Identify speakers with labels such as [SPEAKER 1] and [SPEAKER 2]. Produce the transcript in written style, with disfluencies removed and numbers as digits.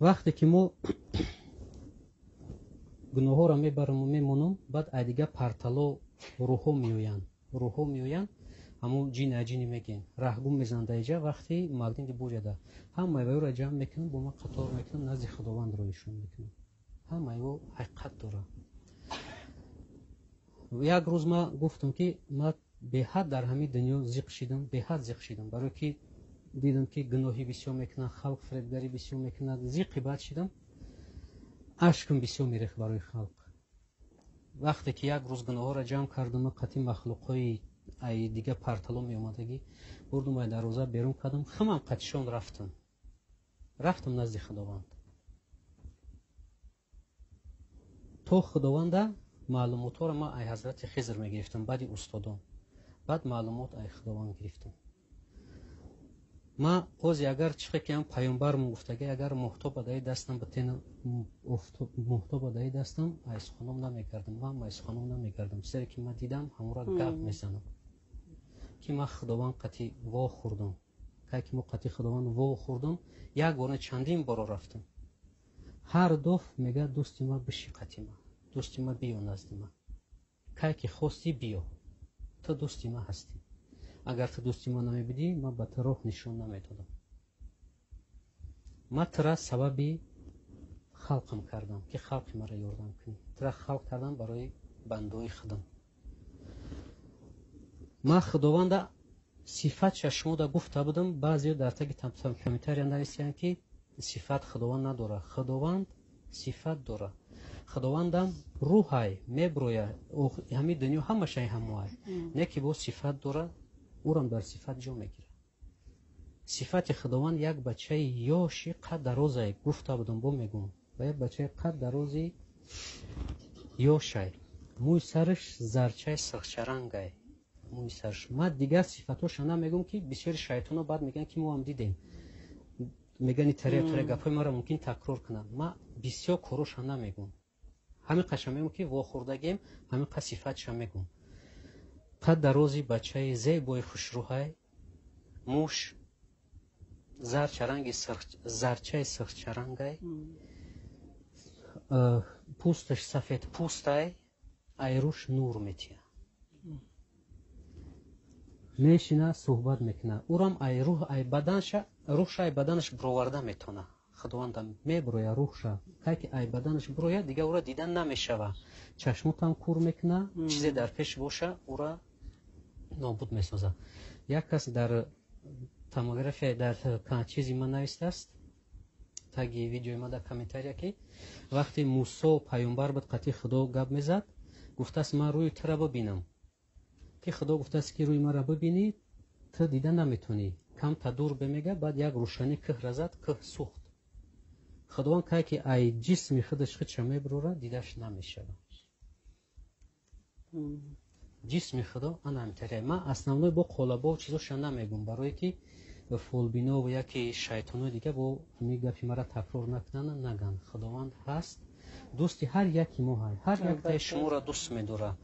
[SPEAKER 1] Вақте ки мо гуноҳҳоро мебараму мемонам, баъд ай дига портало рӯҳҳо меоянд, рӯҳҳо меоянд, ҳамун ҷини аҷини мегӯен, раҳгум мезананд даиҷа. Вақти магнити буряда ҳамаи вайро ҷамъ мекунам, бо ман қатор мекунам, назди Худованд роишон мекунам. Ҳамаи ӯ ҳақиқат дорад. Як рӯз ман гуфтам, ки ман беҳад дар ҳамин дунё зиқ шидам, беҳад зиқ шидам, барое ки дидам, ки гуноҳӣ бисёр мекунад, халқ фиребгарӣ бисёр мекунад. Зиқи бад шидам, ашкам бисёр мерехт барои халқ. Вақте ки як рӯз гуноҳҳоро ҷамъ кардам, қатъи махлуқҳои ай дига портало меомадагӣ бурдум, ай дарвоза берун кардам, ҳамам қатишон рафтам, рафтам назди Худованд. То Худованда маълумотҳоро ман ай ҳазрати Хизр мегирифтам, баъди устодон, баъд маълумот ай Худованд гирифтам. Ман ҳози агар чихе ки ҳам паёмбармон гуфтагӣ, агар моҳтоба даи дастам битена, моҳтоба даи дастам, ай суханом намегардам, ман ай суханом намегардам. Чизе ки ман дидам, ҳамонро гап мезанам, ки ман Худованд қатъи во хӯрдам. Кай ки мо қатъи Худованд во хӯрдам, як бор не, чандин боро рафтам. Ҳар доф мегӯяд: дӯсти ман, биши қатъи ман, дӯсти ман, биё назди ман, кай ки хостӣ биё, ту дӯсти ман ҳастӣ. Агар ту дӯсти ман намебудӣ, ман ба ту роҳ нишон намедодам. Ман тура сабаби халқам кардам, ки халқи маро ёрдам кунӣ, тура халқ кардам барои бандаои худам. Ман Худованда сифатша шумода гуфта будам, баъзеё дар таги комментария нависиянд, ки сифат Худованд надорад. Худованд сифат дорад. Худовандам рӯҳай, меброя, ҳамин дунё ҳамашай ҳамоай, не ки бо сифат дорад, ӯрам дар сифат ҷо мегирад. Сифати Худованд як бачаи ёши қад дарозай, гуфта будам, бо мегӯм, ва як бачаи қад дарози ёшай, мӯи сараш зарчаи сирхчарангай, мӯи сараш. Ман дигар сифатҳоша намегӯм, ки бисёри шайтонҳо баъд мегӯянд, ки мо ҳам дидем, мегӯянд таре таре, гапҳои маро мумкин такрор кунанд. Ман бисёр короша намегӯм, ҳамин қаша мегӯм, ки вохӯрдагем, ҳамин қа сифатша мегӯм. Қад дарози бачаи зебои хушрӯҳай, мӯш зарчаранги зарчаи сирхчарангай, пӯсташ сафед пӯстай, айрӯш нур метиҳад. Мешина, суҳбат мекунад, ӯрам ай рӯҳ ай баданша, рӯҳша ай баданаш бироварда метавонад. Худовандам меброя рӯҳша, кай ки ай баданаш бирояд, дигар ӯра дидан намешавад, чашмотам кур мекунад, чизе дар пеш боша, ӯра нобуд месозад. Як кас дар томография, дар чизи ман навистааст, таги видеои ман дар комментария, ки вақте Мусо паёмбар буд, қатъи Худо гап мезад, гуфтааст: ман рӯи тура бибинам. Ки Худо гуфтааст, ки рӯи маро бибинӣ, ту дида наметавонӣ, камта дур бемега. Баъд як рӯшанӣ кӯҳра зад, кӯҳ сӯхт. Худованд кай ки ай ҷисми худаш худша мебурорад, дидаш намешавад. Ҷисми Худо ана ҳамтаре. Ман основной бо қолабо чизоша намегӯм, барое ки фолбинову яки шайтонои дига бо ҳамин гапи мара такрор накунанд, наган. Худованд ҳаст, дӯсти ҳар яки мо ҳай, ҳар яктаи шуморо дӯст медорад.